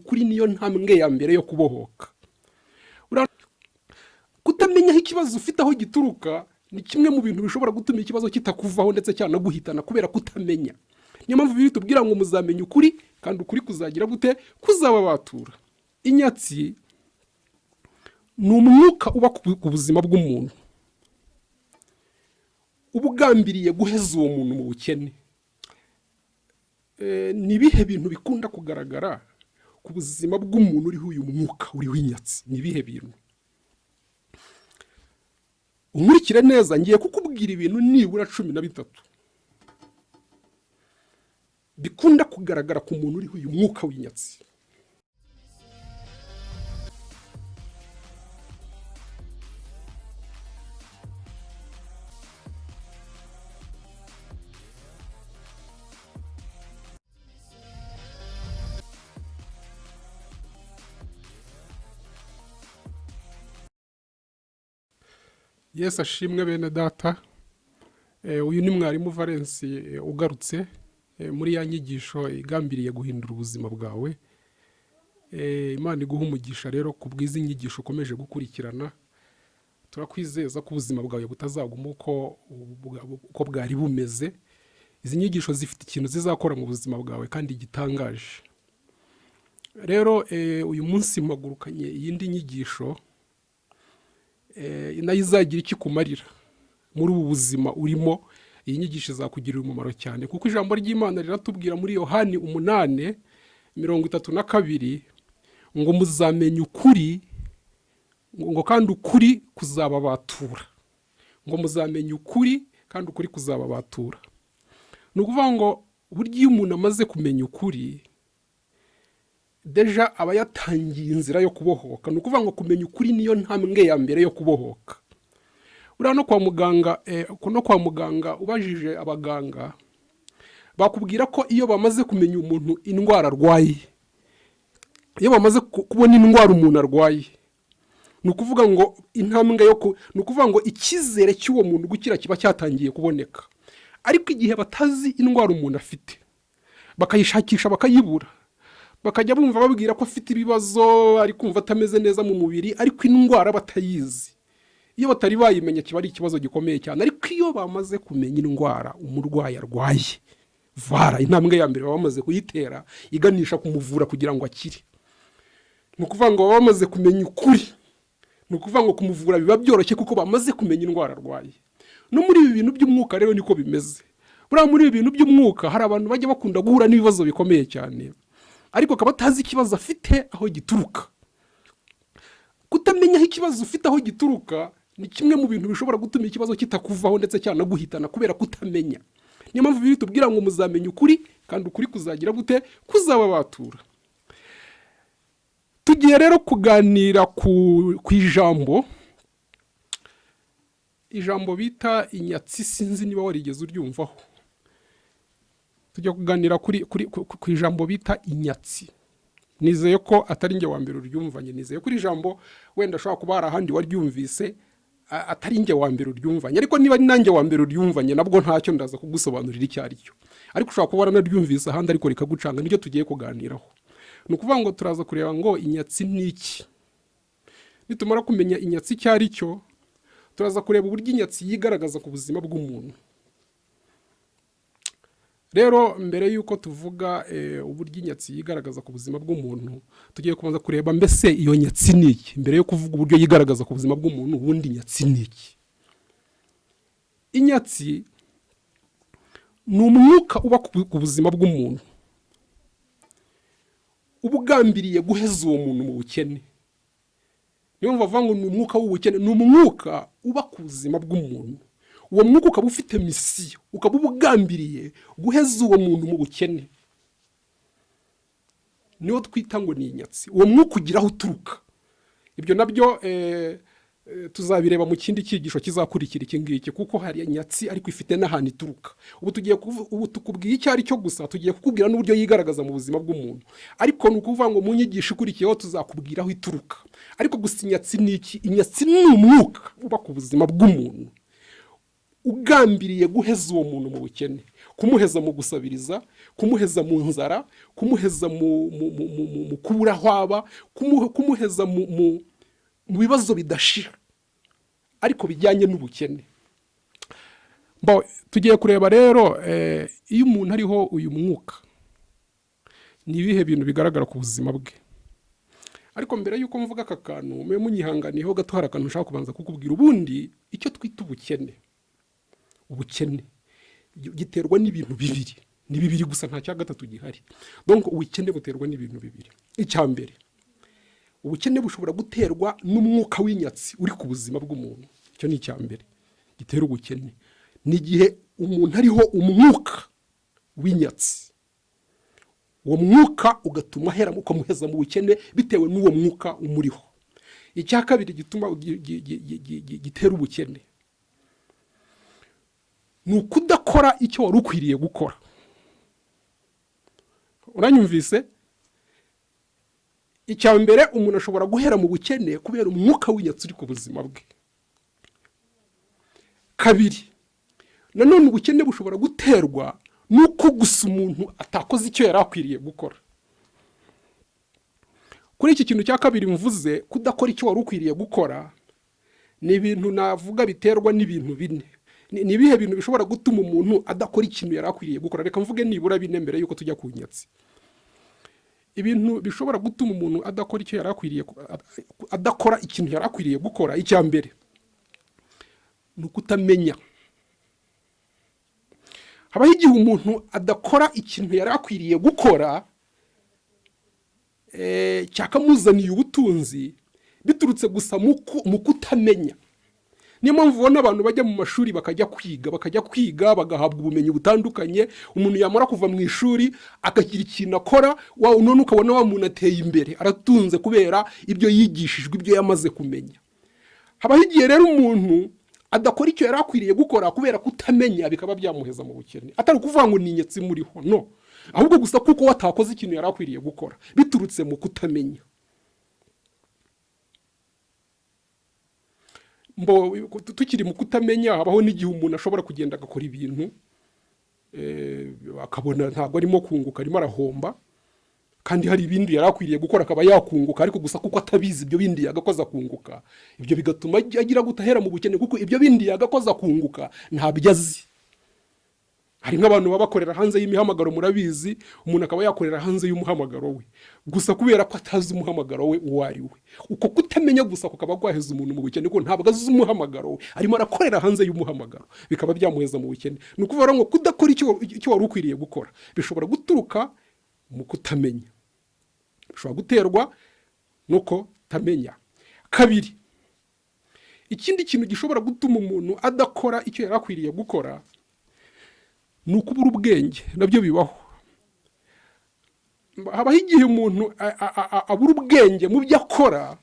ukuri niyo ntambwe ya mbere yo kubohoka. Kutamenya aho ikibazo ufite aho gituruka ni kimwe mu bintu bishobora gutuma ikibazo kitakuvaho ndetse cyanaguhitana kubera kutamenya. Niyo mpamvu Bibiliya itubwira ngo muzamenya ukuri kandi ukuri kuzagira gute? Kuzababatura. Inyatsi ni umwuka uba ku buzima bw'umuntu, uba ugambiriye guheza uwo muntu mu bukene. Ni ibihe bintu bikunda kugaragara ku buzima bw'umuntu uriho uyu mwuka, uriho inyatsi? Ni ibihe bintu? Unkurikire neza, ngiye kukubwira ibintu nibura 13 bikunda kugaragara ku muntu uriho uyu mwuka w'inyatsi. Yesu ashimwe bene data. Uyu ni mwarimu Valens ugarutse muri ya nyigisho igambiriye guhindura ubuzima bwawe. Imana iguha umugisha rero ku bw'izi nyigisho ukomeje gukurikirana. Turakwizeza ko ubuzima bwawe butazaguma uko bwari bumeze. Izi nyigisho zifite ikintu zizakora mu buzima bwawe kandi gitangaje. Rero uyu munsi mpagurukanye iyindi nyigisho nayo izagira icyo ikumarira muri ubu buzima urimo. Iyi nyigisho izakugirira umumaro cyane, kuko ijambo ry'Imana riratubwira muri Yohani 8:32 ngo muzamenya ukuri, ngo kandi ukuri kuzababatura. Ngo muzamenya ukuri kandi ukuri kuzababatura. Ni ukuvuga ngo burya iyo umuntu amaze kumenya ukuri, déjà aba yatangiye inzira yo kubohoka. Ni ukuvuga ngo kumenya ukuri niyo ntambwe ya mbere yo kubohoka. Buriya no kwa muganga ubajije abaganga bakubwira ko iyo bamaze kumenya umuntu indwara arwaye, iyo bamaze kubona indwara umuntu arwaye, ni ukuvuga ngo intambwe yo ku-, ni ukuvuga ngo icyizere cy'uwo muntu gukira kiba cyatangiye kuboneka. Ariko igihe batazi indwara umuntu afite, bakayishakisha bakayibura, bakajya bumva babwira ko afite ibibazo, ari kumva atameze neza mu mubiri, ariko indwara batayizi, iyo batari bayimenya kiba ari ikibazo gikomeye cyane. Ariko iyo bamaze kumenya indwara umurwayi arwaye, vara intambwe ya mbere baba bamaze kuyitera iganisha kumuvura kugira ngo akire. Ni ukuvuga ngo baba bamaze kumenya ukuri, ni ukuvuga ngo kumuvura biba byoroshye kuko bamaze kumenya indwara arwaye. No muri ibi bintu by'umwuka rero niko bimeze. Buriya muri ibi bintu by'umwuka hari abantu bajya bakunda guhura n'ibibazo bikomeye cyane, ariko akaba atazi ikibazo afite aho gituruka. Kutamenya aho ikibazo ufite aho gituruka ni kimwe mu bintu bishobora gutuma ikibazo kitakuvaho ndetse cyanaguhitana kubera kutamenya. Niyo mpamvu Bibiliya itubwira ngo muzamenya ukuri kandi ukuri kuzagira gute? Kuzababatura. Tugiye rero kuganira ku ijambo bita inyatsi, sinzi niba warigeze uryumvaho. Tujya kuganira ku ijambo bita inyatsi. Nizeye ko atari njye wa mbere uryumvanye, nizeye ko iri jambo wenda ashobora kuba hari ahandi waryumvise, atari njye wa mbere uryumvanye, ariko niba ari nanjye wa mbere uryumvanye nabwo ntacyo, ndaza kugusobanurira icyo ari cyo. Ariko ushobora kuba waranaryumvise ahandi ariko rikagucanga, nicyo tugiye kuganiraho. Ni ukuvuga ngo turaza kureba ngo inyatsi ni iki. Nitumara kumenya inyatsi icyo ari cyo, turaza kureba uburyo inyatsi yigaragaza ku buzima bw'umuntu. Rero mbere y'uko tuvuga uburyo inyatsi yigaragaza ku buzima bw'umuntu, tugiye kubanza kureba mbese iyo nyatsi ni iki. Mbere yo kuvuga uburyo yigaragaza ku buzima bw'umuntu, ubundi inyatsi ni iki? Inyatsi ni umwuka uba ku buzima bw'umuntu, uba ugambiriye guheza uwo muntu mu bukene. Niyo mpamvu bavuga ngo ni umwuka w'ubukene, ni umwuka uba ku buzima bw'umuntu. Uwo mwuka ukaba ufite misiyo, ukaba uba ugambiriye guheza uwo muntu mu bukene. Niwo twita ngo ni inyatsi. Uwo mwuka ugira aho uturuka. Ibyo nabyo tuzabireba mu kindi cyigisho kizakurikira iki ngiki, kuko hari inyatsi ariko ifite n'ahantu ituruka. Ubu tukubwiye icyo ari cyo gusa, tugiye kukubwira n'uburyo yigaragaza mu buzima bw'umuntu. Ariko ni ukuvuga ngo mu nyigisho ikurikiyeho tuzakubwira aho ituruka. Ariko gusa inyatsi ni iki? Inyatsi ni umwuka uba ku buzima bw'umuntu ugambiriye guheza uwo muntu mu bukene, Kumuheza mu gusabiriza, kumuheza mu nzara, kumuheza mu kubura aho aba, kumuheza mu bibazo bidashira ariko bijyanye n'ubukene. Bo, tugiye kureba rero iyo umuntu ariho uyu mwuka, ni ibihe bintu bigaragara ku buzima bwe? Ariko mbere y'uko mvuga aka kantu, mube munyihanganiyeho gato, hari akantu nshaka kubanza kukubwira. Ubundi icyo twita ubukene, ubukene giterwa n'ibintu bibiri, ni bibiri gusa, nta cya gatatu gihari. Donc ubukene buterwa n'ibintu bibiri. Icya mbere, ubukene bushobora guterwa n'umwuka w'inyatsi uri ku buzima bw'umuntu. Icyo ni icya mbere gitera ubukene, ni igihe umuntu ariho umwuka w'inyatsi, uwo mwuka ugatuma ahera, ukamuheza mu bukene bitewe n'uwo mwuka umuriho. Icya kabiri gituma gitera ubukene ni ukudakora icyo wari ukwiriye gukora. Uranyumvise? Icya mbere, umuntu ashobora guhera mu bukene kubera umwuka w'inyatsi uri ku buzima bwe. Kabiri, nanone ubukene bushobora guterwa n'uko gusa umuntu atakoze icyo yari akwiriye gukora. Kuri iki kintu cya kabiri mvuze, kudakora icyo wari ukwiriye gukora, ni ibintu navuga biterwa n'ibintu bine. Ni ibihe bintu bishobora gutuma umuntu adakora ikintu yari akwiriye gukora? Reka mvuge nibura bine mbere y'uko tujya ku nyatsi. Ibintu bishobora gutuma umuntu adakora icyo yari akwiriye, adakora ikintu yari akwiriye gukora: icya mbere ni ukutamenya. Habaho igihe umuntu adakora ikintu yari akwiriye gukora cyakamuzaniye ubutunzi, biturutse gusa mu kutamenya. Niyo mpamvu ubona abantu bajya mu mashuri, bakajya kwiga, bagahabwa ubumenyi butandukanye. Umuntu yamara kuva mu ishuri akagira ikintu akora, none ukabona wa muntu ateye imbere, aratunze, kubera ibyo yigishijwe, ibyo yamaze kumenya. Habaho igihe rero umuntu adakora icyo yari akwiriye gukora kubera kutamenya, bikaba byamuheza mu bukene, atari ukuvuga ngo ni inyatsi muriho, no, ahubwo gusa kuko we atakoze ikintu yari akwiriye gukora biturutse mu kutamenya. Mbo tukiri mu kutamenya, habaho n'igihe umuntu ashobora kugenda agakora ibintu, akabona ntabwo arimo kunguka, arimo arahomba, kandi hari ibindi yari akwiriye gukora akaba yakunguka, ariko gusa kuko atabizi ibyo bindi yagakoze akunguka, ibyo bigatuma agira gutahera mu bukene, kuko ibyo bindi yagakoze akunguka ntabyo azi. Hari nk'abantu baba bakorera hanze y'imihamagaro, murabizi. Umuntu akaba yakorera hanze y'umuhamagaro we gusa kubera ko atazi umuhamagaro we uwo ari we. Uko kutamenya gusa kukaba kwaheza umuntu mu bukene, kuko ntabwo azi umuhamagaro we, arimo arakorera hanze y'umuhamagaro, bikaba byamuheza mu bukene. Ni ukuvuga ngo kudakora icyo wari ukwiriye gukora bishobora guturuka mu kutamenya, bishobora guterwa nuko tamenya. Kabiri, ikindi kintu gishobora gutuma umuntu adakora icyo yari akwiriye gukora ni ukubura ubwenge. Nabyo bibaho. Habaho igihe umuntu abura ubwenge mu byo akora.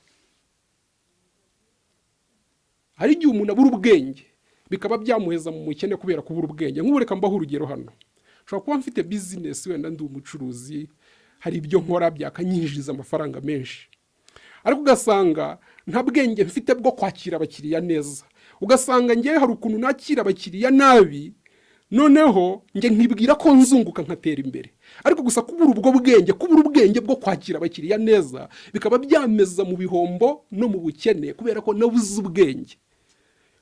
Hari igihe umuntu abura ubwenge, bikaba byamuheza mu bukene kubera kubura ubwenge. Nk'ubu reka mbaho urugero hano. Nshobora kuba mfite business, wenda ndi umucuruzi, hari ibyo nkora byakanyinjiriza amafaranga menshi, ariko ugasanga nta bwenge mfite bwo kwakira abakiriya neza. Ugasanga ngewe hari ukuntu nakira abakiriya nabi, noneho njye nkibwira ko nzunguka nkatera imbere, ariko gusa kubura ubwo bwenge, kubura ubwenge bwo kwakira abakiriya neza, bikaba byameza mu bihombo no mu bukene kubera ko nabuze ubwenge.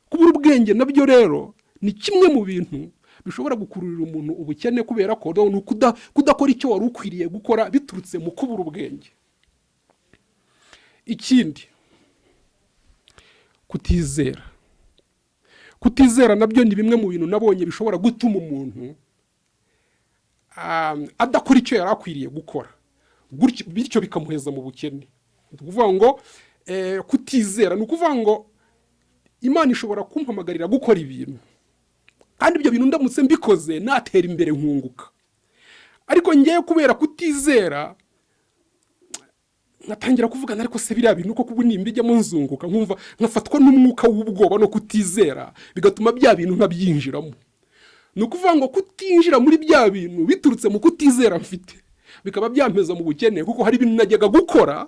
Kubura ubwenge nabyo rero ni kimwe mu bintu bishobora gukururira umuntu ubukene, kubera ko ni kudakora icyo wari ukwiriye gukora biturutse mu kubura ubwenge. Ikindi, kutizera. Kutizera nabyo ni bimwe mu bintu nabonye bishobora gutuma umuntu adakora icyo yari akwiriye gukora, bityo bikamuheza mu bukene. Ni ukuvuga ngo kutizera ni ukuvuga ngo Imana ishobora kumpamagarira gukora ibintu, kandi ibyo bintu ndamutse mbikoze natera imbere nkunguka, ariko ngewe kubera kutizera nkatangira kuvuga, ariko se biriya bintu koko ubu nimbijyamo nzunguka? Nkumva nkafatwa n'umwuka w'ubwoba no kutizera, bigatuma bya bintu ntabyinjiramo. Ni ukuvuga ngo kutinjira muri bya bintu biturutse mu kutizera mfite bikaba byampeza mu bukene, kuko hari ibintu najyaga gukora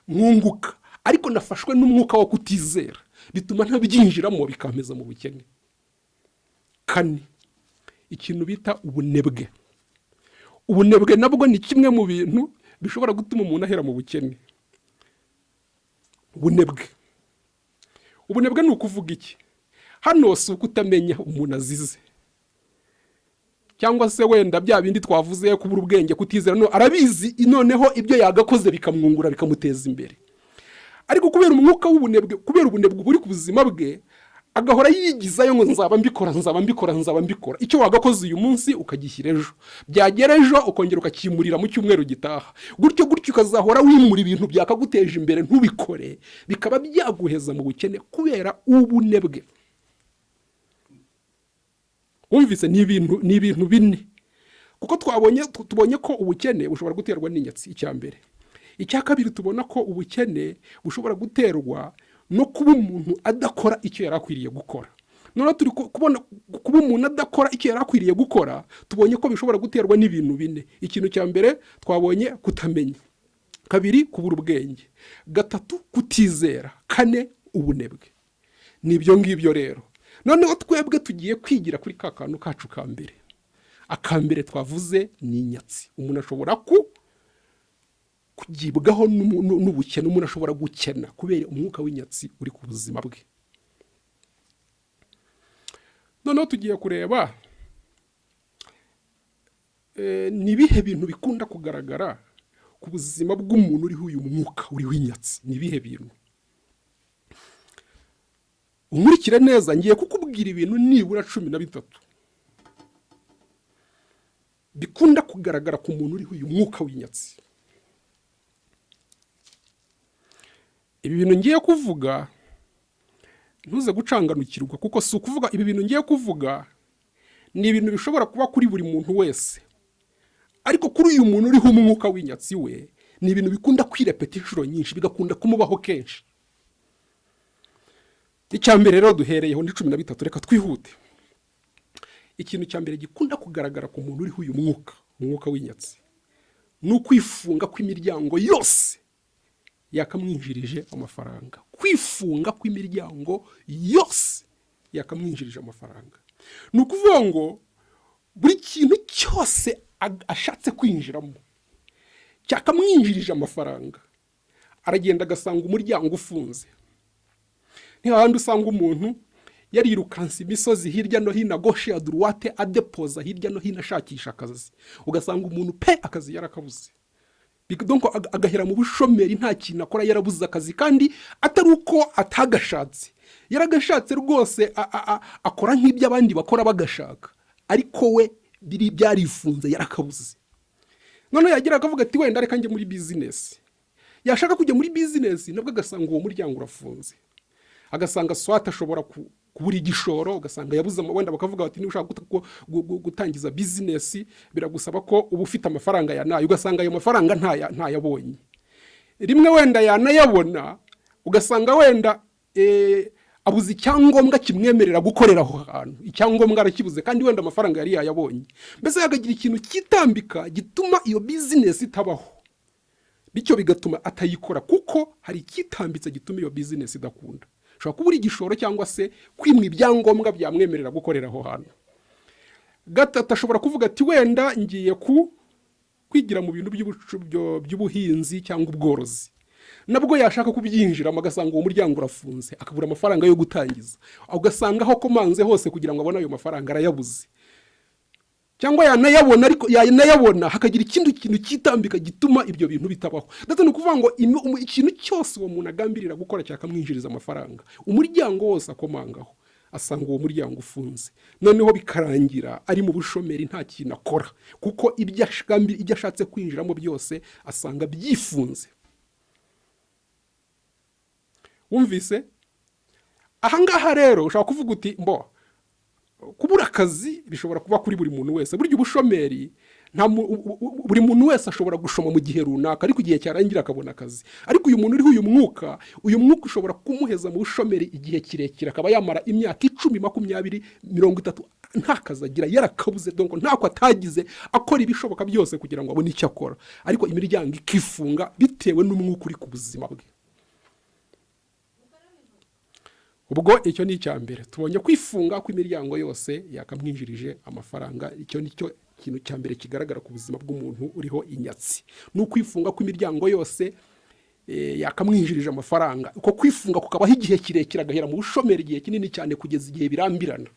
nkunguka, ariko nafashwe n'umwuka wo kutizera, bituma ntabyinjiramo, bikampeza mu bukene. Kane, Ikintu bita ubunebwe. Ubunebwe nabwo ni kimwe mu bintu bishobora gutuma umuntu ahera mu bukene. Ubunebwe, ubunebwe ni ukuvuga iki? Hano si ukutamenya umuntu azize, cyangwa se wenda bya bindi twavuze, kubura ubwenge, kutizera. No arabizi, noneho ibyo yagakoze bikamwungura, bikamuteza imbere, ariko kubera umwuka w'ubunebwe, kubera ubunebwe buri ku buzima bwe, agahora yigizayo ngo nzaba mbikora, nzaba mbikora, nzaba mbikora. Icyo wagakoze uyu munsi ukagishyira ejo, byagera ejo ukongera ukakimurira mu cyumweru gitaha, gutyo gutyo, ukazahora wimura ibintu byakaguteje imbere ntubikore, bikaba byaguheza mu bukene kubera ubunebwe. Wumvise? Ni ibintu bine, kuko tubonye ko ubukene bushobora guterwa n'inyatsi, icya mbere. Icya kabiri, tubona ko ubukene bushobora guterwa no kuba umuntu adakora icyo yari akwiriye gukora. Noneho turi kubona kuba umuntu adakora icyo yari akwiriye gukora, tubonye ko bishobora guterwa n'ibintu bine. Ikintu cya mbere twabonye, kutamenya; kabiri, kubura ubwenge; gatatu, kutizera; kane, ubunebwe. Ni ibyo ngibyo rero. Noneho twebwe tugiye kwigira kuri ka kantu kacu ka mbere. Akambere twavuze ni inyatsi. Umuntu ashobora kugibwaho n'ubukene, umuntu ashobora gukena kubera umwuka w'inyatsi uri ku buzima bwe. Noneho tugiye kureba ni ibihe bintu bikunda kugaragara ku buzima bw'umuntu uriho uyu mwuka, uriho inyatsi. Ni ibihe bintu? Unkurikire neza, ngiye kukubwira ibintu nibura 13 bikunda kugaragara ku muntu uriho uyu mwuka w'inyatsi. Ibi bintu ngiye kuvuga, ntuze gucanganukirwa, kuko si ukuvuga ibi bintu ngiye kuvuga ni ibintu bishobora kuba kuri buri muntu wese, ariko kuri uyu muntu uriho umwuka w'inyatsi we, ni ibintu bikunda kwirepeta inshuro nyinshi, bigakunda kumubaho kenshi. Icya mbere rero duhereyeho ni 13, reka twihute. Ikintu cya mbere gikunda kugaragara ku muntu uriho uyu mwuka, umwuka w'inyatsi, ni ukwifunga kw'imiryango yose yakamwinjirije amafaranga. Kwifunga kw'imiryango yose yakamwinjirije amafaranga, ni ukuvuga ngo buri kintu cyose ashatse kwinjiramo cyakamwinjirije amafaranga, aragenda agasanga umuryango ufunze. Hahandi usanga umuntu yarirukanse imisozi hirya no hino, à gauche, à droite, adepoza hirya no hino ashakisha akazi, ugasanga umuntu pe akazi yarakabuze. Donc agahera mu bushomeri, nta kintu akora, yarabuze akazi, kandi atari uko atagashatse, yaragashatse rwose, akora nk'ibyo abandi bakora bagashaka, ariko we biri byarifunze, yarakabuze. Noneho yagira akavuga ati wenda reka njye muri bizinesi, yashaka kujya muri bizinesi nabwo agasanga uwo muryango urafunze, agasanga soit ashobora kubura igishoro, ugasanga yabuze wenda bakavuga bati niba ushaka gutangiza bizinesi biragusaba ko uba ufite amafaranga ya nayo, ugasanga ayo mafaranga ntayabonye. Rimwe wenda yanayabona, ugasanga wenda abuze icyangombwa kimwemerera gukorera aho hantu, icyangombwa arakibuze kandi wenda amafaranga yari yayabonye. Mbese yakagira ikintu cyitambika gituma iyo bizinesi itabaho, bityo bigatuma atayikora, kuko hari icyitambitse gituma iyo bizinesi idakunda. Ushobora kubura igishoro cyangwa se kwimwa ibyangombwa byamwemerera gukorera aho hantu. Gatatu, ashobora kuvuga ati wenda ngiye ku kwigira mu bintu by'ubuhinzi cyangwa ubworozi, nabwo yashaka kubyinjiramo agasanga uwo muryango urafunze, akabura amafaranga yo gutangiza, ugasanga aho akomanze hose kugira ngo abone ayo mafaranga arayabuze, cyangwa yanayabona, ariko yanayabona hakagira ikindi kintu cyitambika gituma ibyo bintu bitabaho. Ndetse ni ukuvuga ngo ikintu cyose uwo muntu agambirira gukora cyakamwinjiriza amafaranga, umuryango wose akomangaho asanga uwo muryango ufunze, noneho bikarangira ari mu bushomeri, nta kintu akora, kuko ibyo ashatse kwinjiramo byose asanga byifunze. Wumvise? Ahangaha rero ushobora kuvuga uti mbo kubura akazi bishobora kuba kuri buri muntu wese. Burya ubushomeri nta buri muntu wese ashobora gushoma mu gihe runaka, ariko igihe cyarangira akabona akazi. Ariko uyu muntu uriho uyu mwuka, uyu mwuka ushobora kumuheza mu bushomeri igihe kirekire, akaba yamara imyaka 10, 20, 30 nta kazi agira, yarakabuze. Donc ntako atagize, akora ibishoboka byose kugira ngo abone icyo akora, ariko imiryango ikifunga bitewe n'umwuka uri ku buzima bwe. Ubwo icyo ni icya mbere tubonye, kwifunga kw'imiryango yose yakamwinjirije amafaranga. Icyo ni cyo kintu cya mbere kigaragara ku buzima bw'umuntu uriho inyatsi, ni ukwifunga kw'imiryango yose yakamwinjirije amafaranga. Uko kwifunga kukabaho igihe kirekire, agahera mu bushomeri igihe kinini cyane, kugeza igihe birambirana.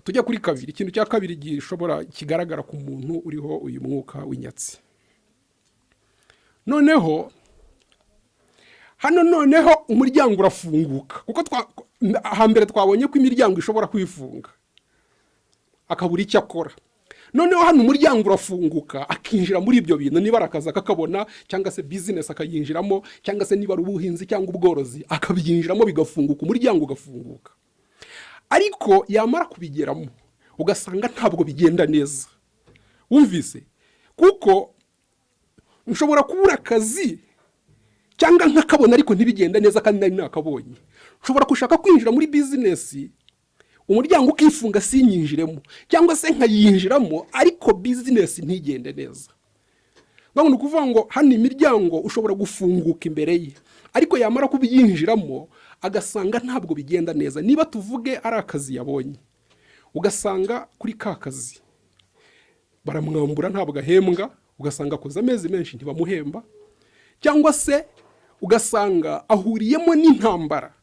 Tujya kuri kabiri. Ikintu cya kabiri gishobora kigaragara ku muntu uriho uyu mwuka w'inyatsi, noneho hano noneho umuryango urafunguka, kuko hambere twabonye ko imiryango ishobora kwifunga akabura icyo akora. Noneho hano umuryango urafunguka, akinjira muri ibyo bintu, niba ari akazi akakabona, cyangwa se bizinesi akayinjiramo, cyangwa se niba ari ubuhinzi cyangwa ubworozi akabyinjiramo, bigafunguka, umuryango ugafunguka. Ariko yamara kubigeramo ugasanga ntabwo bigenda neza. Wumvise? Kuko nshobora kubura akazi cyangwa nkakabona ariko ntibigenda neza kandi nari nakabonye. Nshobora gushaka kwinjira muri bizinesi, umuryango ukifunga sinyinjiremo, cyangwa se nkayinjiramo ariko bizinesi ntigende neza. Ni ukuvuga ngo hano imiryango ushobora gufunguka imbere ye, ariko yamara kubyinjiramo agasanga ntabwo bigenda neza. Niba tuvuge ari akazi yabonye, ugasanga kuri ka kazi baramwambura, ntabwo ahembwa, ugasanga akoze amezi menshi ntibamuhemba, cyangwa se ugasanga ahuriyemo n'intambara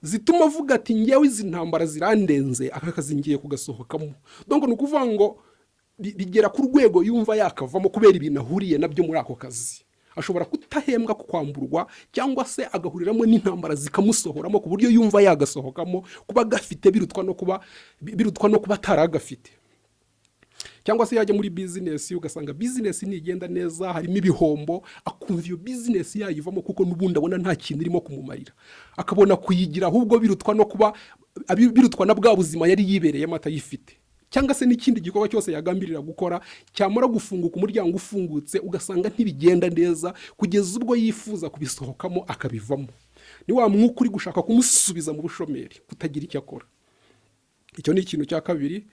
zituma avuga ati: "Ngewe izi ntambara zirandenze, aka kazi ngiye kugasohokamo." Donc ni ukuvuga ngo bigera ku rwego yumva yakavamo kubera ibintu ahuriye nabyo muri ako kazi. Ashobora kutahembwa, kwamburwa, cyangwa se agahuriramo n'intambara zikamusohoramo, ku buryo yumva yagasohokamo, kuba gafite birutwa no kuba ataragafite. Cyangwa se yajya muri bizinesi, ugasanga bizinesi ntigenda neza, harimo ibihombo, akumva iyo bizinesi yayivamo, kuko n'ubundi abona nta kintu irimo kumumarira, akabona kuyigira ahubwo birutwa na bwa buzima yari yibereyemo atayifite. Cyangwa se n'ikindi gikorwa cyose yagambirira gukora, cyamara gufunguka, umuryango ufungutse, ugasanga ntibigenda neza, kugeza ubwo yifuza kubisohokamo akabivamo. Ni wa mwuka uri gushaka kumusubiza mu bushomeri, kutagira icyo akora. Icyo ni ikintu cya kabiri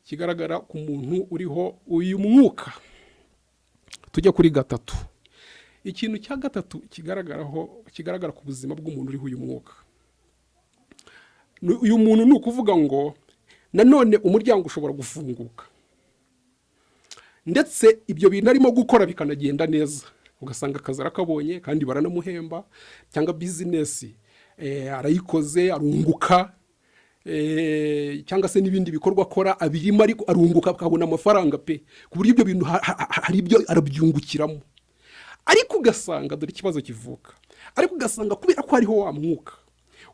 kigaragara ku muntu uriho uyu mwuka. Tujya kuri gatatu. Ikintu cya gatatu kigaragara ku buzima bw'umuntu uriho uyu mwuka, uyu muntu, ni ukuvuga ngo nanone umuryango ushobora gufunguka, ndetse ibyo bintu arimo gukora bikanagenda neza, ugasanga akazi arakabonye kandi baranamuhemba, cyangwa bizinesi arayikoze arunguka, cyangwa se n'ibindi bikorwa akora abirimo ariko arunguka, akabona amafaranga pe, ku buryo ibyo bintu hari ibyo arabyungukiramo. Ariko ugasanga, dore ikibazo kivuka, ariko ugasanga kubera ko hariho wa mwuka,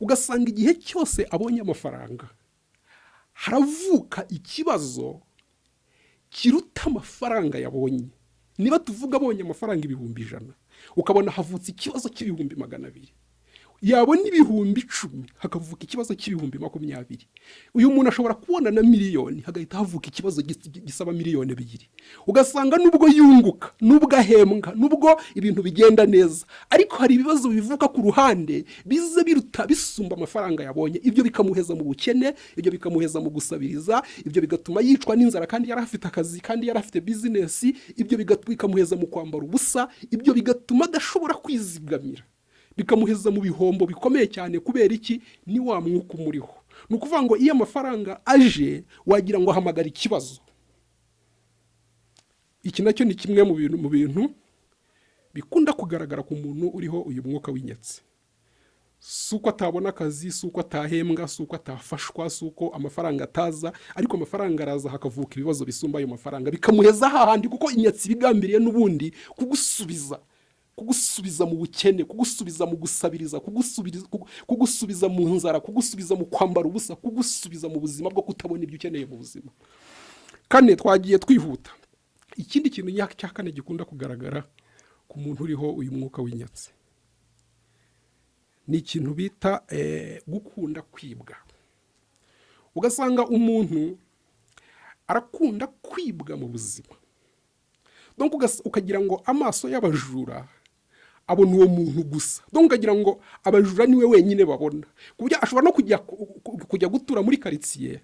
ugasanga igihe cyose abonye amafaranga haravuka ikibazo kiruta amafaranga yabonye. Niba tuvuga abonye amafaranga 100,000, ukabona havutse ikibazo cy'ibihumbi 200. Yabona 10,000, hakavuka ikibazo cy'ibihumbi 20. Uyu muntu ashobora kubona na miliyoni, hagahita havuka ikibazo gisaba miliyoni 2. Ugasanga nubwo yunguka, nubwo ahembwa, nubwo ibintu bigenda neza, ariko hari ibibazo bivuka ku ruhande biza biruta, bisumba amafaranga yabonye. Ibyo bikamuheza mu bukene, ibyo bikamuheza mu gusabiriza, ibyo bigatuma yicwa n'inzara kandi yari afite akazi, kandi yari afite bizinesi. Ibyo bikamuheza mu kwambara ubusa, ibyo bigatuma adashobora kwizigamira, bikamuheza mu bihombo bikomeye cyane. Kubera iki? Ni wa mwuka umuriho. Ni ukuvuga ngo iyo amafaranga aje, wagira ngo ahamagara ikibazo. Iki nacyo ni kimwe mu bintu bikunda kugaragara ku muntu uriho uyu mwuka w'inyatsi. Si uko atabona akazi, si uko atahembwa, si uko atafashwa, si uko amafaranga ataza, ariko amafaranga araza hakavuka ibibazo bisumba ayo mafaranga, bikamuheza hahandi, kuko inyatsi bigambiriye n'ubundi kugusubiza mu bukene, kugusubiza mu gusabiriza, kugusubiza mu nzara, kugusubiza mu kwambara ubusa, kugusubiza mu buzima bwo kutabona ibyo ukeneye mu buzima. Kane, twagiye twihuta. Ikindi kintu cya kane gikunda kugaragara ku muntu uriho uyu mwuka w'inyatsi ni ikintu bita gukunda kwibwa. Ugasanga umuntu arakunda kwibwa mu buzima. Donc ukagira ngo amaso y'abajura abona uwo muntu gusa. Donc ukagira ngo abajura niwe wenyine babona, ku buryo ashobora no kujya gutura muri karitsiye,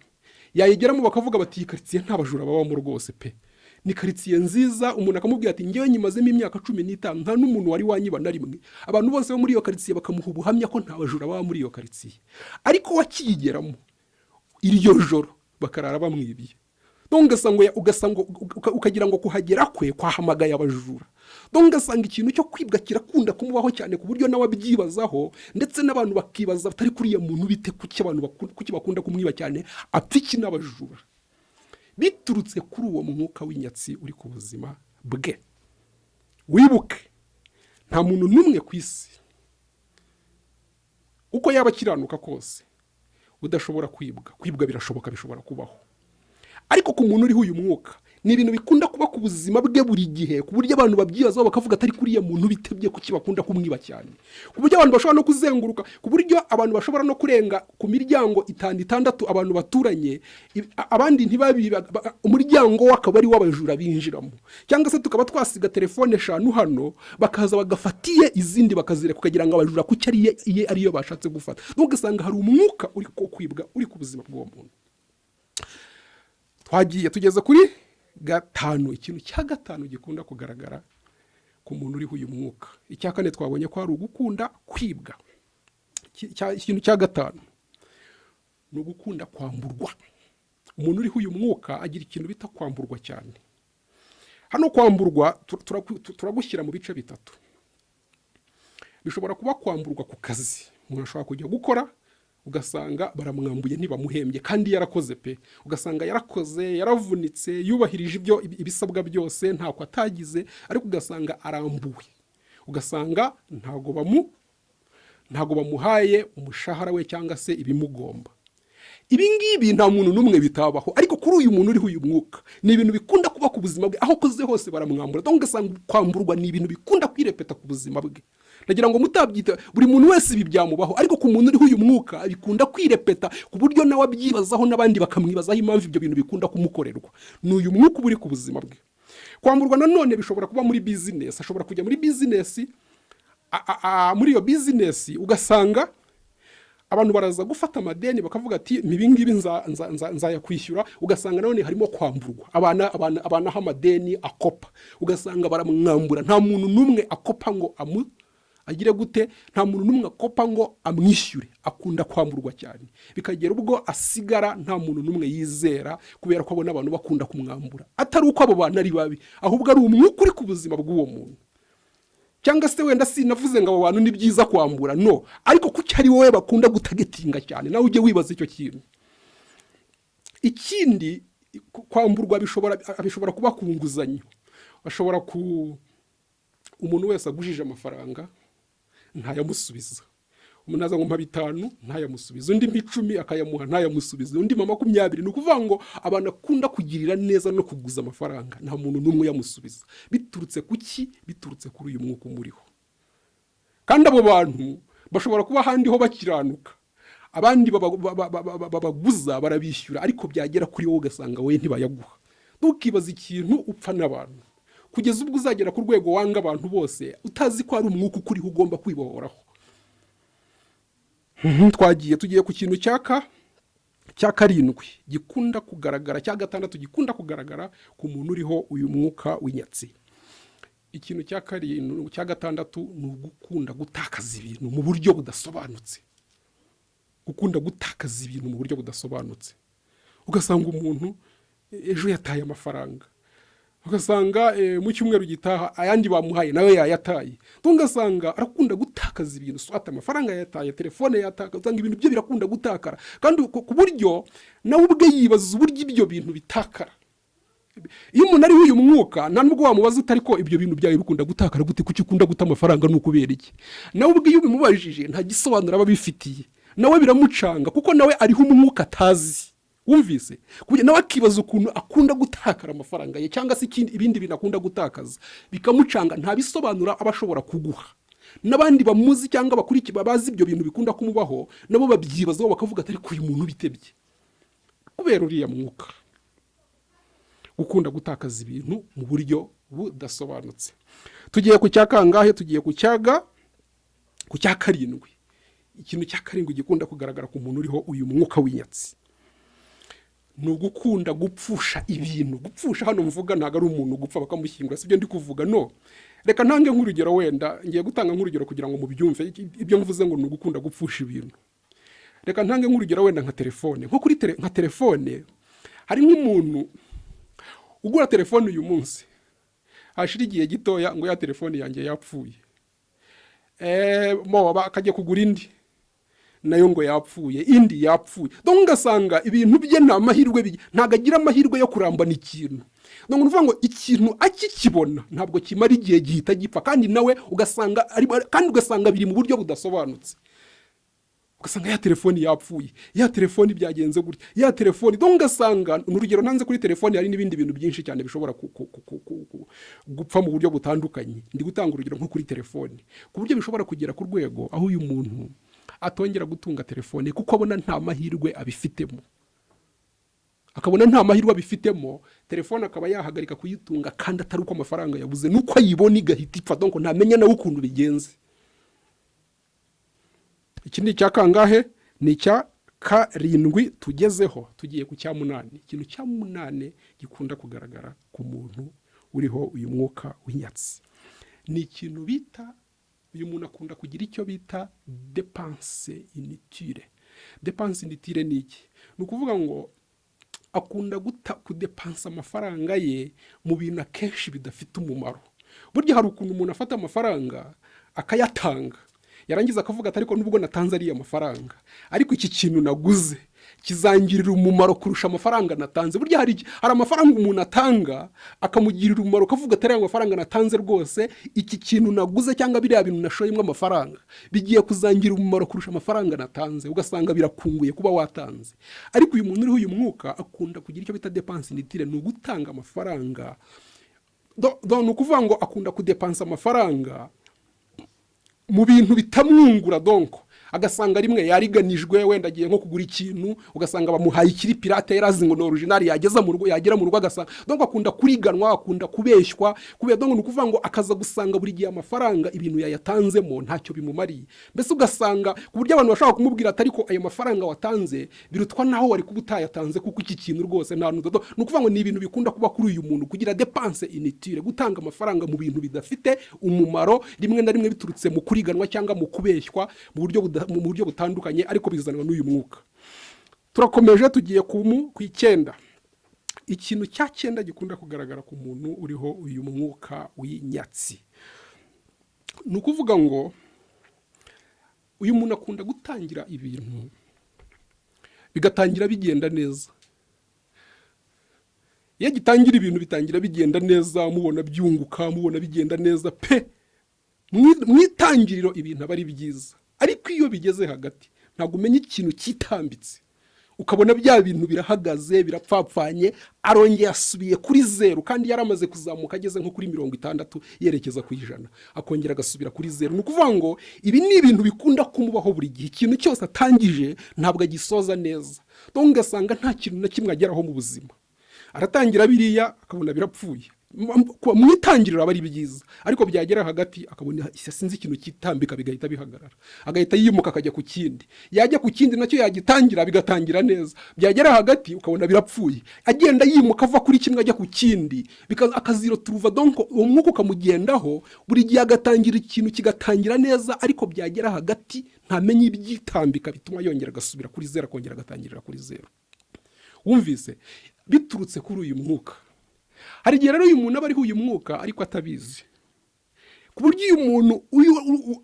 yayigeramo bakavuga bati: "Iyi karitsiye nta bajura babamo rwose pe." Ni karitsiye nziza. Umuntu akamubwira ati: "Ngewe nyimazemo imyaka 15, nta n'umuntu wari wanyiba na rimwe." Abantu bose bo muri iyo karitsiye bakamuha ubuhamya ko nta bajura baba muri iyo karitsiye, ariko wakiyigeramo iryo joro bakarara bamwibiye. Donc ugasanga ukagira ngo kuhagera kwe kwahamagaye abajura. Donc ugasanga ikintu cyo kwibwa kirakunda kumubaho cyane, ku buryo nawe abyibazaho, ndetse n'abantu bakibaza batari kuriya muntu bite? Kuki abantu kuki bakunda kumwiba cyane? Apfa iki n'abajura? Biturutse kuri uwo mwuka w'inyatsi uri ku buzima bwe. Wibuke, nta muntu n'umwe ku isi, uko yaba akiranuka kose, udashobora kwibwa. Kwibwa birashoboka, bishobora kubaho, ariko ku muntu uriho uyu mwuka ni ibintu bikunda kuba ku buzima bwe buri gihe, ku buryo abantu babyibazaho bakavuga atari kuriya muntu bitebye? Kuki bakunda kumwiba cyane? Ku buryo abantu bashobora no kuzenguruka, ku buryo abantu bashobora no kurenga ku miryango itanu, itandatu, abantu baturanye, abandi ntibabiba, umuryango we akaba ari w'abajura binjiramo. Cyangwa se tukaba twasiga telefone eshanu hano, bakaza bagafatiye izindi bakazireka, ukagira ngo abajura kuki ari iye ariyo bashatse gufata. Donc ugasanga hari umwuka uri ko kwibwa uri ku buzima bw'uwo muntu. Twagiye, tugeze kuri gatanu. Ikintu cya gatanu gikunda kugaragara ku muntu uriho uyu mwuka: icya kane twabonye ko hari ugukunda kwibwa. Ikintu cya gatanu ni ugukunda kwamburwa. Umuntu uriho uyu mwuka agira ikintu bita kwamburwa cyane. Hano kwamburwa turagushyira mu bice bitatu. Bishobora kuba kwamburwa ku kazi. Umuntu ashobora kujya gukora, ugasanga baramwambuye, ntibamuhembye kandi yarakoze pe. Ugasanga yarakoze, yaravunitse, yubahirije ibyo ibisabwa byose, ntako atagize, ariko ugasanga arambuwe, ugasanga ntago bamuhaye umushahara we cyangwa se ibimugomba. Ibi ngibi nta muntu n'umwe bitabaho, ariko kuri uyu muntu uriho uyu mwuka ni ibintu bikunda kuba ku buzima bwe. Aho akoze hose baramwambura. Donc ugasanga kwamburwa ni ibintu bikunda kwirepeta ku buzima bwe. Ndagira ngo mutabyita buri muntu wese ibi byamubaho, ariko ku muntu uriho uyu mwuka bikunda kwirepeta, ku buryo nawe abyibazaho n'abandi bakamwibazaho impamvu ibyo bintu bikunda kumukorerwa. Ni uyu mwuka uba uri ku buzima bwe. Kwamburwa nanone bishobora kuba muri bizinesi. Ashobora kujya muri bizinesi, muri iyo bizinesi ugasanga abantu baraza gufata amadeni, bakavuga ati: "Ibi ngibi nzayakwishyura." Ugasanga nanone harimo kwamburwa. Abana aho amadeni akopa, ugasanga baramwambura. Nta muntu n'umwe akopa ngo amu agire gute, nta muntu n'umwe akopa ngo amwishyure. Akunda kwamburwa cyane, bikagera ubwo asigara nta muntu n'umwe yizera, kubera ko abona abantu bakunda kumwambura, atari uko abo bantu ari babi, ahubwo ari umwuka uri ku buzima bw'uwo muntu. Cyangwa se wenda sinavuze ngo abo bantu ni byiza kwambura, no, ariko kuki ari wowe bakunda gutargetinga cyane? Nawe ujye wibaza icyo kintu. Ikindi, kwamburwa bishobora kuba ku nguzanyo. Bashobora ku umuntu wese agujije amafaranga ntayamusubiza. Umuntu aza ngo: "Mpa 5," ntayamusubiza. Undi: "Mpa 10," akayamuha, ntayamusubiza. Undi: "Mpa 20." Ni ukuvuga ngo abantu akunda kugirira neza no kuguza amafaranga, nta muntu n'umwe uyamusubiza. Biturutse ku ki? Biturutse kuri uyu mwuka umuriho. Kandi abo bantu bashobora kuba ahandi ho bakiranuka, abandi babaguza barabishyura, ariko byagera kuri wowe ugasanga wowe ntibayaguha. Ntukibaze ikintu upfa n'abantu, kugeza ubwo uzagera ku rwego wanga abantu bose, utazi ko hari umwuka ukuriho ugomba kwibohoraho. Twagiye, tugiye ku kintu cya karindwi gikunda kugaragara, cya gatandatu gikunda kugaragara ku muntu uriho uyu mwuka w'inyatsi. Ikintu cya karindwi, cya gatandatu ni ugukunda gutakaza ibintu mu buryo budasobanutse. Gukunda gutakaza ibintu mu buryo budasobanutse, ugasanga umuntu ejo yataye amafaranga, ugasanga mu cyumweru gitaha ayandi bamuhaye nawe yayataye. Ugasanga arakunda gutakaza ibintu, swata amafaranga yayataye, telefone yatakaza, usanga ibintu bye birakunda gutakara, kandi ku buryo nawe ubwe yibaza uburyo ibyo bintu bitakara. Iyo umuntu ariho uyu mwuka, nta nubwo wamubaza utari ko ibyo bintu byawe bikunda gutakara gute? Kuki ukunda guta amafaranga? Ni ukubera iki? Nawe ubwe iyo ubimubajije nta gisobanuro aba abifitiye, nawe biramucanga, kuko nawe ariho umwuka atazi. Wumvise? Kuburyo nawe akibaza ukuntu akunda gutakara amafaranga ye, cyangwa se ikindi, ibindi bintu akunda gutakaza bikamucanga, nta bisobanuro aba ashobora kuguha. N'abandi bamuzi cyangwa bakurikiye bazi ibyo bintu bikunda kumubaho, nabo babyibazaho, bakavuga atari ko uyu muntu bitebye kubera uriya mwuka, gukunda gutakaza ibintu mu buryo budasobanutse. Tugiye ku cya kangahe? Tugiye ku cya karindwi. Ikintu cya karindwi gikunda kugaragara ku muntu uriho uyu mwuka w'inyatsi Ni ugukunda gupfusha ibintu. Gupfusha hano mvuga ntabwo ari umuntu gupfa bakamushyingura, sibyo ndi kuvuga, no. Reka ntange nk'urugero, wenda ngiye gutanga nk'urugero kugira ngo mubyumve ibyo mvuze ngo ni ugukunda gupfusha ibintu. Reka ntange nk'urugero wenda nka telefone, nko kuri nka telefone. Hari nk'umuntu ugura telefone uyu munsi, hashira igihe gitoya ngo ya telefone yanjye yapfuye, mo akajya kugura indi nayo ngo yapfuye, indi yapfuye. Donc ugasanga ibintu bye nta mahirwe, ntabwo agira amahirwe yo kurambana ikintu. Donc ni ukuvuga ngo ikintu akikibona ntabwo kimara igihe, gihita gipfa, kandi nawe ugasanga kandi ugasanga biri mu buryo budasobanutse. Ugasanga ya telefoni yapfuye, ya telefoni byagenze gutya, ya telefoni. Donc ugasanga ni urugero ntanze kuri telefoni, hari n'ibindi bintu byinshi cyane bishobora gupfa mu buryo butandukanye. Ndi gutanga urugero nko kuri telefoni, ku buryo bishobora kugera ku rwego aho uyu muntu atongera gutunga telefone kuko abona nta mahirwe abifitemo, akabona nta mahirwe abifitemo, telefone akaba yahagarika kuyitunga, kandi atari uko amafaranga yabuze, nuko ayibona igahita ipfa. Donc ntamenya nawe ukuntu bigenze. Iki ni icya kangahe? Ni icya karindwi tugezeho, tugiye ku cya munani. Ikintu cya munani gikunda kugaragara ku muntu uriho uyu mwuka w'inyatsi ni ikintu bita, uyu muntu akunda kugira icyo bita dépense inutile. Dépense inutile ni iki? Ni ukuvuga ngo akunda guta kudepansa amafaranga ye mu bintu akenshi bidafite umumaro. Burya hari ukuntu umuntu afata amafaranga akayatanga, yarangiza akavuga ati: "Ariko nubwo natanze ariya mafaranga, ariko iki kintu naguze kizangirira umumaro kurusha amafaranga natanze." Burya hari amafaranga umuntu atanga akamugirira umumaro, ukavuga ati: "Ariya mafaranga natanze rwose, iki kintu naguze cyangwa biriya bintu nashoyemo amafaranga bigiye kuzangirira umumaro kurusha amafaranga natanze." Ugasanga birakunguye kuba watanze. Ariko uyu muntu uriho uyu mwuka akunda kugira icyo bita dépense inutile, ni ugutanga amafaranga. Ni ukuvuga ngo akunda kudepansa amafaranga mu bintu bitamwungura. Donc agasanga rimwe yariganijwe, wenda agiye nko kugura ikintu, ugasanga bamuhaye ikiri pirate, yari azi ngo ni original, yageza mu rugo, yagera mu rugo agasanga, donc akunda kuriganwa, akunda kubeshywa kubera. Donc ni ukuvuga ngo akaza gusanga buri gihe amafaranga ibintu yayatanzemo ntacyo bimumariye. Mbese ugasanga ku buryo abantu bashobora kumubwira ati: "Ariko ayo mafaranga watanze birutwa naho wari kuba utayatanze, kuko iki kintu rwose nta ntudodo." Ni ukuvuga ngo ni ibintu bikunda kuba kuri uyu muntu, kugira dépense inutile, gutanga amafaranga mu bintu bidafite umumaro, rimwe na rimwe biturutse mu kuriganwa cyangwa mu kubeshywa mu buryo butandukanye, ariko bizanwa n'uyu mwuka. Turakomeje, tugiye ku icyenda. Ikintu cya cyenda gikunda kugaragara ku muntu uriho uyu mwuka w'inyatsi, ni ukuvuga ngo uyu muntu akunda gutangira ibintu bigatangira bigenda neza. Iyo agitangira ibintu bitangira bigenda neza, mubona byunguka, mubona bigenda neza pe. Mu itangiriro ibintu aba ari byiza, ariko iyo bigeze hagati ntabwo umenya ikintu cyitambitse, ukabona bya bintu birahagaze, birapfapfanye, arongeye asubiye kuri zeru, kandi yaramaze kuzamuka ageze nko kuri 60 yerekeza ku 100, akongera agasubira kuri zeru. Ni ukuvuga ngo ibi ni ibintu bikunda kumubaho buri gihe. Ikintu cyose atangije ntabwo agisoza neza. Donc ugasanga nta kintu na kimwe ageraho mu buzima. Aratangira biriya akabona birapfuye. Mu itangiriro aba ari byiza, ariko byagera hagati akabona sinzi ikintu cyitambika, bigahita bihagarara, agahita yimuka akajya ku kindi. Yajya ku kindi nacyo yagitangira bigatangira neza, byagera hagati ukabona birapfuye. Agenda yimuka ava kuri kimwe ajya ku kindi, akaziro turuva. Donc uwo mwuka ukamugendaho buri gihe, agatangira ikintu kigatangira neza, ariko byagera hagati ntamenye ibyitambika bituma yongera agasubira kuri zeru, akongera agatangirira kuri zeru. Wumvise biturutse kuri uyu mwuka. Hari igihe rero uyu muntu aba ariho uyu mwuka ariko atabizi, ku buryo uyu muntu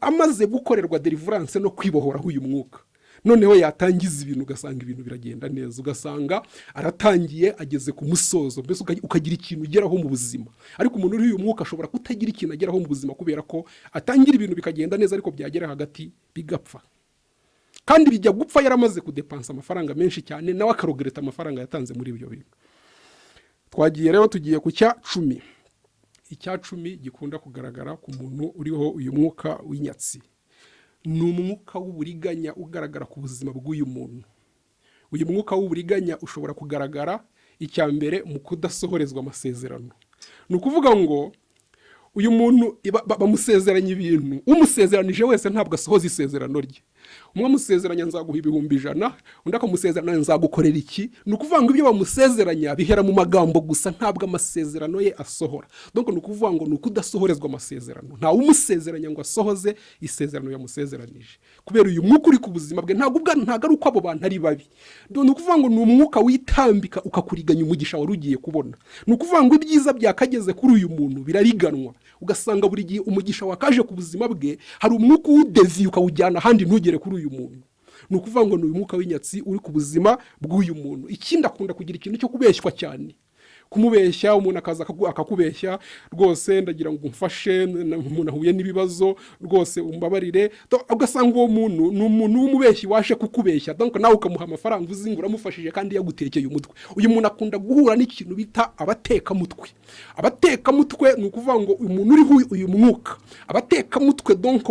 amaze gukorerwa délivrance no kwibohoraho uyu mwuka, noneho yatangiza ibintu ugasanga ibintu biragenda neza, ugasanga aratangiye ageze ku musozo, mbese ukagira ikintu ugeraho mu buzima. Ariko umuntu uriho uyu mwuka ashobora kutagira ikintu ageraho mu buzima, kubera ko atangira ibintu bikagenda neza, ariko byagera hagati bigapfa, kandi bijya gupfa yaramaze kudepansa amafaranga menshi cyane, nawe akaregretta amafaranga yatanze muri ibyo bintu. Twagiye rero, tugiye ku cya 10. Icya 10 gikunda kugaragara ku muntu uriho uyu mwuka w'inyatsi ni umwuka w'uburiganya ugaragara ku buzima bw'uyu muntu. Uyu mwuka w'uburiganya ushobora kugaragara icya mbere mu kudasohorezwa amasezerano. Ni ukuvuga ngo uyu muntu bamusezeranya ibintu, umusezeranije wese ntabwo asohoza isezerano rye. Umwe amusezeranya "Nzaguha 100,000," undi akamusezeranya "Nzagukorera iki." Ni ukuvuga ngo ibyo bamusezeranya bihera mu magambo gusa, ntabwo amasezerano ye asohora. Donc ni ukuvuga ngo ni ukudasohorezwa amasezerano. Ntawe umusezeranya ngo asohoze isezerano yamusezeranije, kubera uyu mwuka uri ku buzima bwe. Ntabwo ari uko abo bantu ari babi. Ni ukuvuga ngo ni umwuka witambika ukakuriganya umugisha wari ugiye kubona. Ni ukuvuga ngo ibyiza byakageze kuri uyu muntu birariganwa, ugasanga buri gihe umugisha wakaje ku buzima bwe hari umwuka uwudeviye ukawujyana ahandi, ntugere kuri uyu muntu. Ni ukuvuga ngo ni uyu mwuka w'inyatsi uri ku buzima bw'uyu muntu. Ikindi, akunda kugira ikintu cyo kubeshywa cyane, kumubeshya. Umuntu akaza akakubeshya: "Rwose ndagira ngo umfashe, umuntu ahuye n'ibibazo, rwose umbabarire." Ugasanga uwo muntu ni umuntu w'umubeshyi waje kukubeshya. Donc nawe ukamuha amafaranga uzi ngo uramufashije kandi yagutekeye umutwe. Uyu muntu akunda guhura n'ikintu bita abatekamutwe. Abatekamutwe, ni ukuvuga ngo umuntu uriho uyu mwuka, abatekamutwe donc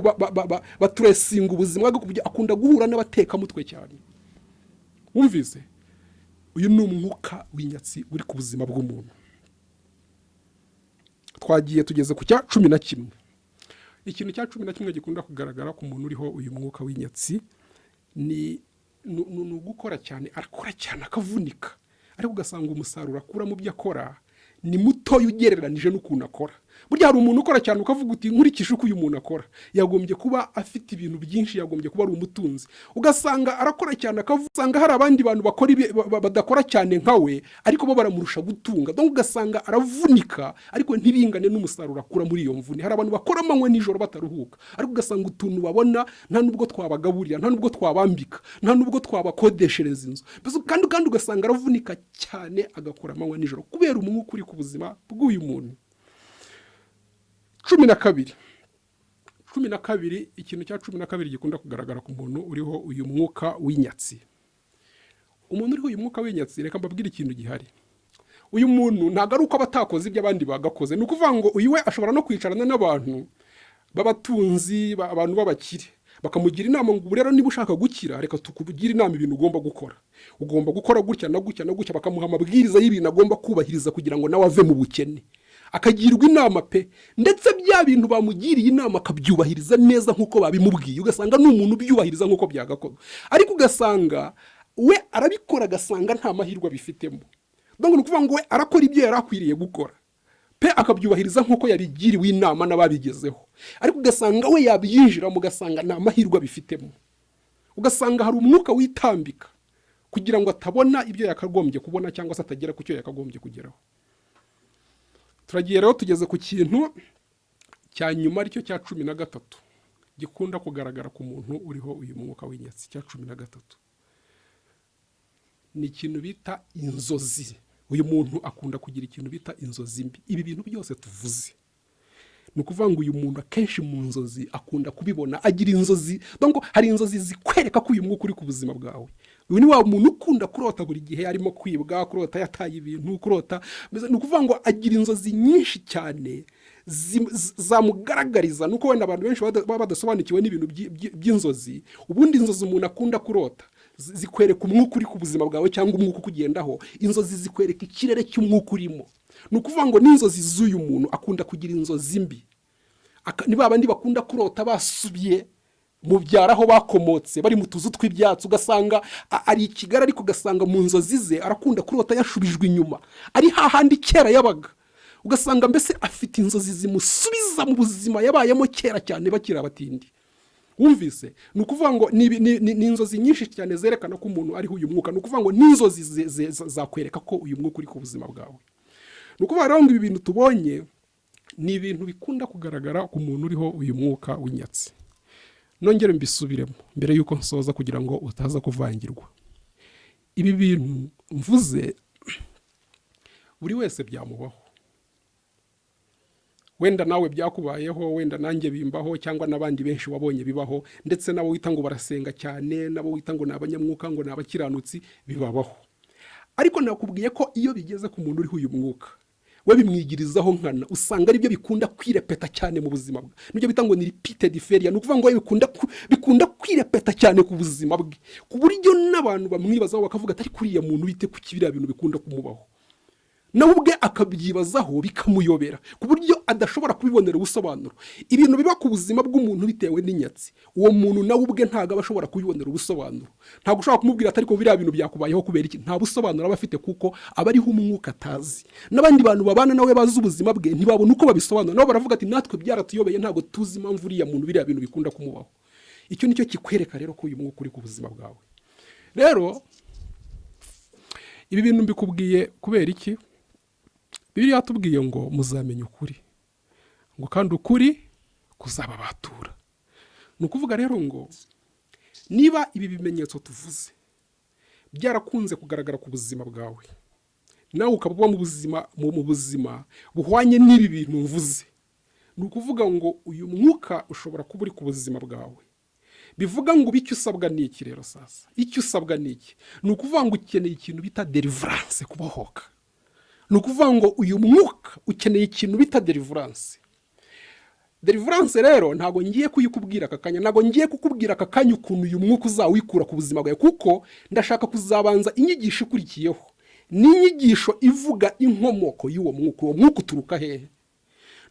baturesinga ubuzima bwe, ku buryo akunda guhura n'abatekamutwe cyane. Wumvise? Uyu ni umwuka w'inyatsi uri ku buzima bw'umuntu. Twagiye, tugeze ku cya 11. Ikintu cya 11 gikunda kugaragara ku muntu uriho uyu mwuka w'inyatsi ni ugukora cyane. Arakora cyane akavunika, ariko ugasanga umusaruro akura mu byo akora ni mutoya ugereranije n'ukuntu akora. Burya hari umuntu ukora cyane ukavuga uti: "Nkurikije uko uyu muntu akora, yagombye kuba afite ibintu byinshi, yagombye kuba ari umutunzi." Ugasanga arakora cyane, usanga hari abandi bantu bakora badakora cyane nka we, ariko bo baramurusha gutunga. Donc ugasanga aravunika ariko ntibingane n'umusaruro akura muri iyo mvune. Hari abantu bakora amanywa nijoro bataruhuka, ariko ugasanga utuntu babona nta nubwo twabagaburira, nta nubwo twabambika, nta nubwo twabakodeshereza inzu. Mbese kandi ugasanga aravunika cyane, agakora amanywa nijoro, kubera umwuka uri ku buzima bw'uyu muntu. 12, 12. Ikintu cya 12 gikunda kugaragara ku muntu uriho uyu mwuka w'inyatsi. Umuntu uriho uyu mwuka w'inyatsi, reka mbabwire ikintu gihari. Uyu muntu ntabwo ari uko aba atakoze ibyo abandi bagakoze. Ni ukuvuga ngo uyu we ashobora no kwicarana n'abantu b'abatunzi, abantu b'abakire, bakamugira inama ngo: "Ubu rero niba ushaka gukira, reka tukugire inama ibintu ugomba gukora. Ugomba gukora gutya na gutya na gutya." Bakamuha amabwiriza y'ibintu agomba kubahiriza kugira ngo nawe ave mu bukene. Akagirwa inama pe, ndetse bya bintu bamugiriye inama akabyubahiriza neza nk'uko babimubwiye. Ugasanga ni umuntu ubyubahiriza nk'uko byagakozwe, ariko ugasanga we arabikora, agasanga nta mahirwe abifitemo. Donc ni ukuvuga ngo we arakora ibyo yari akwiriye gukora pe, akabyubahiriza nk'uko yabigiriwe inama n'ababigezeho, ariko ugasanga we yabyinjiramo ugasanga nta mahirwe abifitemo. Ugasanga hari umwuka witambika kugira ngo atabona ibyo yakagombye kubona, cyangwa se atagera ku cyo yakagombye kugeraho. Turagiye rero, tugeze ku kintu cya nyuma, aricyo cya 13 gikunda kugaragara ku muntu uriho uyu mwuka w'inyatsi. Cya 13 ni ikintu bita inzozi. Uyu muntu akunda kugira ikintu bita inzozi mbi. Ibi bintu byose tuvuze, ni ukuvuga ngo uyu muntu akenshi mu nzozi akunda kubibona, agira inzozi. Donc hari inzozi zikwereka ko uyu mwuka uri ku buzima bwawe. Uyu ni wa muntu ukunda kurota buri gihe arimo kwibwa, kurota yataye ibintu, kurota. Mbese ni ukuvuga ngo agira inzozi nyinshi cyane zamugaragariza. Nuko wenda abantu benshi baba badasobanukiwe n'ibintu by'inzozi. Ubundi inzozi umuntu akunda kurota zikwereka umwuka uri ku buzima bwawe cyangwa umwuka ukugendaho. Inzozi zikwereka ikirere cy'umwuka urimo. Ni ukuvuga ngo n'inzozi z'uyu muntu, akunda kugira inzozi mbi. Ni ba bandi bakunda kurota basubiye mu byaro aho bakomotse, bari mu tuzu tw'ibyatsi. Ugasanga ari i Kigali, ariko ugasanga mu nzozi ze arakunda kurota yashubijwe inyuma, ari hahandi kera yabaga. Ugasanga mbese afite inzozi zimusubiza mu buzima yabayemo kera cyane bakiri abatindi. Wumvise? Ni ukuvuga ngo ni inzozi nyinshi cyane zerekana ko umuntu ariho uyu mwuka. Ni ukuvuga ngo n'inzozi zakwereka ko uyu mwuka uri ku buzima bwawe. Ni ukuvuga rero ngo ibi bintu tubonye ni ibintu bikunda kugaragara ku muntu uriho uyu mwuka w'inyatsi. Nongere mbisubiremo mbere y'uko nsoza, kugira ngo utaza kuvangirwa. Ibi bintu mvuze, buri wese byamubaho. Wenda nawe byakubayeho, wenda nanjye bimbaho, cyangwa n'abandi benshi wabonye bibaho, ndetse n'abo wita ngo barasenga cyane, n'abo wita ngo ni abanyamwuka, ngo ni abakiranutsi, bibabaho. Ariko nakubwiye ko iyo bigeze ku muntu uriho uyu mwuka, we bimwigirizaho nkana. Usanga aribyo bikunda kwirepeta cyane mu buzima bwe. Nibyo bita ngo ni repeated failure. Ni ukuvuga ngo we bikunda kwirepeta cyane ku buzima bwe, ku buryo n'abantu bamwibazaho bakavuga ati: "Ariko uriya muntu bite? Kuki biriya bintu bikunda kumubaho?" Nawe ubwe akabyibazaho bikamuyobera, ku buryo adashobora kubibonera ubusobanuro. Ibintu biba ku buzima bw'umuntu bitewe n'inyatsi, uwo muntu nawe ubwe ntabwo aba ashobora kubibonera ubusobanuro. Ntabwo ushobora kumubwira ati: "Ariko biriya bintu byakubayeho kubera iki?" Nta busobanuro aba afite, kuko aba ariho umwuka atazi. N'abandi bantu babana nawe bazi ubuzima bwe ntibabona uko babisobanura. Nabo baravuga ati: "Natwe byaratuyobeye, ntabwo tuzi impamvu uriya muntu biriya bintu bikunda kumubaho." Icyo nicyo kikwereka rero ko uyu mwuka uri ku buzima bwawe. Rero ibi bintu mbikubwiye kubera iki? Bibiliya yatubwiye ngo: "Muzamenya ukuri," ngo kandi "ukuri kuzababatura." Ni ukuvuga rero ngo niba ibi bimenyetso tuvuze byarakunze kugaragara ku buzima bwawe, nawe ukaba uba mu buzima buhwanye n'ibi bintu mvuze, ni ukuvuga ngo uyu mwuka ushobora kuba uri ku buzima bwawe. Bivuga ngo icyo usabwa ni iki rero? Sasa icyo usabwa ni iki? Ni ukuvuga ngo ukeneye ikintu bita deliverance, kubohoka. Ni ukuvuga ngo uyu mwuka ukeneye ikintu bita deliverance. Deliverance rero ntabwo ngiye kuyikubwira aka kanya, ntabwo ngiye kukubwira aka kanya ukuntu uyu mwuka uzawikura ku buzima bwawe, kuko ndashaka kuzabanza inyigisho ikurikiyeho. Ni inyigisho ivuga inkomoko y'uwo mwuka. Uwo mwuka uturuka hehe?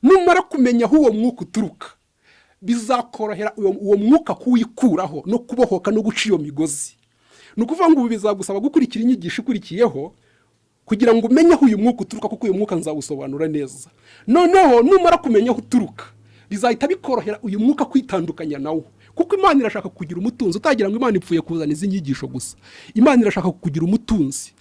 Numara kumenya aho uwo mwuka uturuka, bizakorohera uwo mwuka kuwikuraho no kubohoka no guca iyo migozi. Ni ukuvuga ngo ubu bizagusaba gukurikira inyigisho ikurikiyeho kugira ngo umenye aho uyu mwuka uturuka, kuko uyu mwuka nzawusobanura neza. Noneho numara kumenya aho uturuka, bizahita bikorohera uyu mwuka kwitandukanya nawo, kuko Imana irashaka kugira umutunzi. Utagira ngo Imana ipfuye kuzana izi nyigisho gusa. Imana irashaka kukugira umutunzi,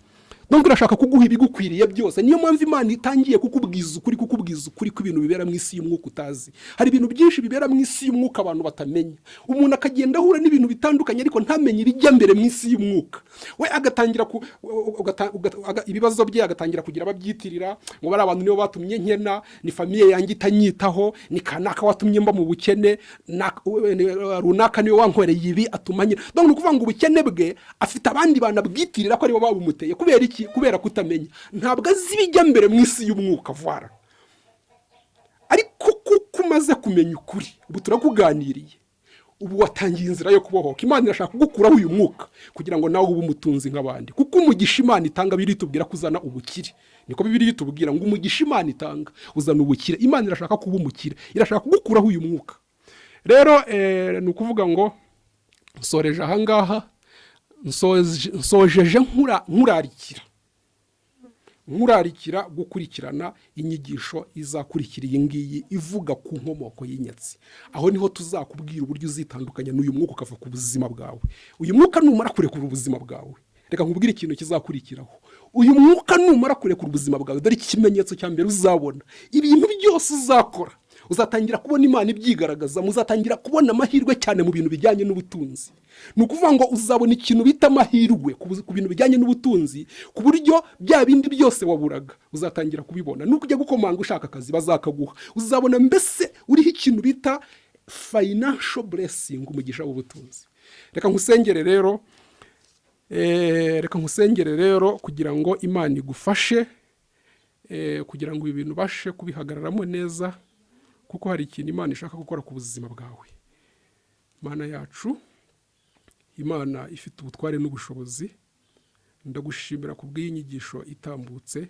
donc irashaka kuguha ibigukwiriye byose. Niyo mpamvu Imana itangiye kukubwiza ukuri, kukubwiza ukuri kw'ibintu bibera mu isi y'umwuka utazi. Hari ibintu byinshi bibera mu isi y'umwuka abantu batamenya. Umuntu akagenda ahura n'ibintu bitandukanye, ariko ntamenye ibijya mbere mu isi y'umwuka. We agatangira ibibazo bye agatangira kugira ababyitirira, ngo bari abantu nibo batumye nkena, ni famille yanjye itanyitaho, ni kanaka watumye mba mu bukene, runaka niwe wankoreye ibi atuma nyina. Donc ni ukuvuga ngo ubukene bwe afite abandi bantu abwitirira ko aribo babumuteye. Kubera iki? Kubera kutamenya. Ntabwo azi ibijya mbere mu isi y'umwuka. Voilà. Ariko kuko umaze kumenya ukuri, ubu turakuganiriye, ubu watangiye inzira yo kubohoka. Imana irashaka kugukuraho uyu mwuka kugira ngo nawe ube umutunzi nk'abandi, kuko umugisha Imana itanga, biri tubwira ko uzana ubukire. Niko Bibiliya itubwira, ngo umugisha Imana itanga uzana ubukire. Imana irashaka kuba umukire, irashaka kugukuraho uyu mwuka. Rero ni ukuvuga ngo nsoreje ahangaha, nsojeje nkurarikira gukurikirana inyigisho izakurikira iyi ngiyi ivuga ku nkomoko y'inyatsi. Aho niho tuzakubwira uburyo uzitandukanya n'uyu mwuka ukava ku buzima bwawe. Uyu mwuka numara kurekura ubuzima bwawe, reka nkubwire ikintu kizakurikiraho. Uyu mwuka numara kurekura ubuzima bwawe, dore ikimenyetso cya mbere uzabona: ibintu byose uzakora uzatangira kubona Imana ibyigaragaza, muzatangira kubona amahirwe cyane mu bintu bijyanye n'ubutunzi. Ni ukuvuga ngo uzabona ikintu bita amahirwe ku bintu bijyanye n'ubutunzi, ku buryo bya bindi byose waburaga uzatangira kubibona. Nuko ujya gukomanga ushaka akazi, bazakaguha. Uzabona mbese uriho ikintu bita financial blessing, umugisha w'ubutunzi. Reka nkusengere rero, reka nkusengere rero kugira ngo Imana igufashe, kugira ngo ibi bintu ubashe kubihagararamo neza, kuko hari ikintu Imana ishaka gukora ku buzima bwawe. Imana yacu, Imana ifite ubutware n'ubushobozi, ndagushimira ku bw'iyi nyigisho itambutse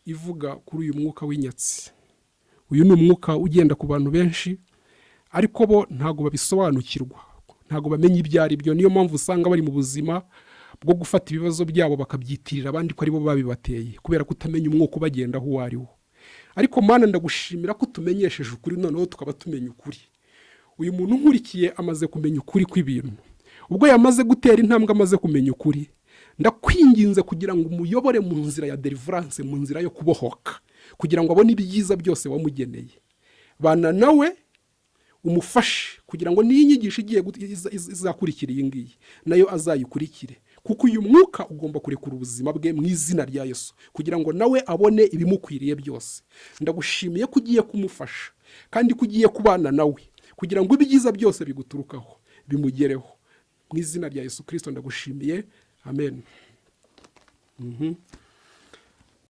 ivuga kuri uyu mwuka w'inyatsi. Uyu ni umwuka ugenda ku bantu benshi, ariko bo ntabwo babisobanukirwa, ntabwo bamenya ibyo ari byo. Niyo mpamvu usanga bari mu buzima bwo gufata ibibazo byabo bakabyitirira abandi ko aribo babibateye, kubera kutamenya umwuka ubagendaho uwo ari wo. Ariko Mana, ndagushimira ko utumenyesheje ukuri, noneho tukaba tumenya ukuri. Uyu muntu nkurikiye amaze kumenya ukuri kw'ibintu. Ubwo yamaze gutera intambwe, amaze kumenya ukuri, ndakwinginze kugira ngo umuyobore mu nzira ya deliverance, mu nzira yo kubohoka, kugira ngo abone ibyiza byose wamugeneye. Bana nawe, umufashe kugira ngo n'iyi nyigisho igiye izakurikira iyi ngiyi nayo azayikurikire, kuko uyu mwuka ugomba kurekura ubuzima bwe mu izina rya Yesu, kugira ngo nawe abone ibimukwiriye byose. Ndagushimiye ko ugiye kumufasha kandi ko ugiye kubana nawe kugira ngo ibyiza byose biguturukaho bimugereho. Mu izina rya Yesu Kirisito ndagushimiye, amen.